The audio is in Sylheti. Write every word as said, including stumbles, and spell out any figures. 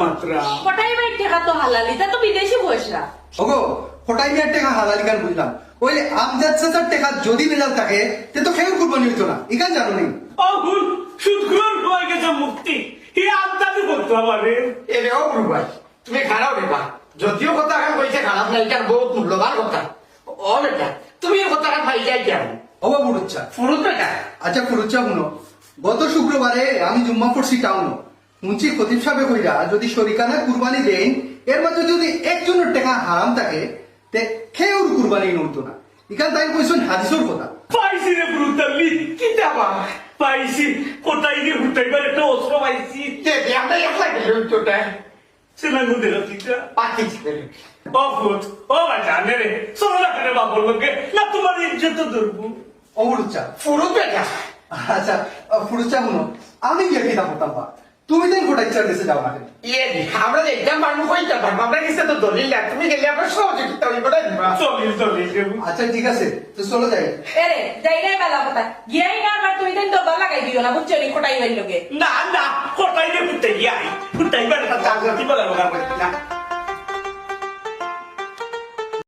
মাত্রা। কটাই ভাইর টেকা তো হালালি, তা তো বিদেশি পয়সা। ওগো, কটাই মিয়ার টেকা হালালি কান বুঝলাম, ওইলে আমজাদ চাচার টেকা যদি ভেজাল থাকে, তে তো কেউর কুরবানি অইতো না, ইখান জানো নি? ও হুন, সুদখুরর হয়ে গেছে মুক্তি, হি আমদানি করতো আমারে। এরে ও গুরু ভাই, তুমি খারাপ রে বা, যদিও কথা এখন কইছে খারাপ না, ইখান বহুত মূল্যবান কথা। ও বেটা, তুমি এই কথাটা পাইলায় কেন? ও বা ফুরুচ্চা। ফুরুত বেটা। আচ্ছা ফুরুচ্চা, হুনো, গত শুক্রবারে আমি জুম্মা পড়ছি টাউনো, হুনছি খতিব সাবে কইরা যদি শরিকানা কুরবানি দেইন, এর মাঝে যদি একজনর টেকা হারাম থাকে, তে কেউর কুরবানি অইতো না। ইখান তাইন কইছইন হাদিসর কথা। পাইছি রে ফুরুত আলী, কিতা বা? পাইছি, কটাইরে ফুটাইবার একটা অস্ত্র পাইছি। দে, দে, আমরা একলা গেলে অইতো না। সেলাই মধ্যে রাখিটা। পাতি ছিল। ও ফুরুত, ও ভাই জানে রে, চলো না কেন বাপর লোকে, না তোমার ইজ্জত ধরবো। ও ফুরুচ্চা। ফুরুত বেটা। আচ্ছা, আহ, ফুরুচ্চা হুনো, আমি গিয়া কিতা করতাম বা? তুমি তাইন কটাইচ্চার গেছে যাও না কেন? ইয়ে রে, আমরা যে একদম মানুষ কইতে পারবো, আমরা গেছে তো দলিল না, তুমি গেলে আমরা সহযোগিতা হইব না দিবা। দলিল, দলিল দেবো। আচ্ছা ঠিক আছে, তো চলো যাই। এরে, যাই রে বালা কথা। গিয়াই না আবার তুমি তাইন দবা লাগাই দিও না, বুঝছো নি, কটাই ভাইর লগে। না, না, কটাইরে ফুটাই গিয়াই। ফুটাই বেটা, জাগা দিবা না, না।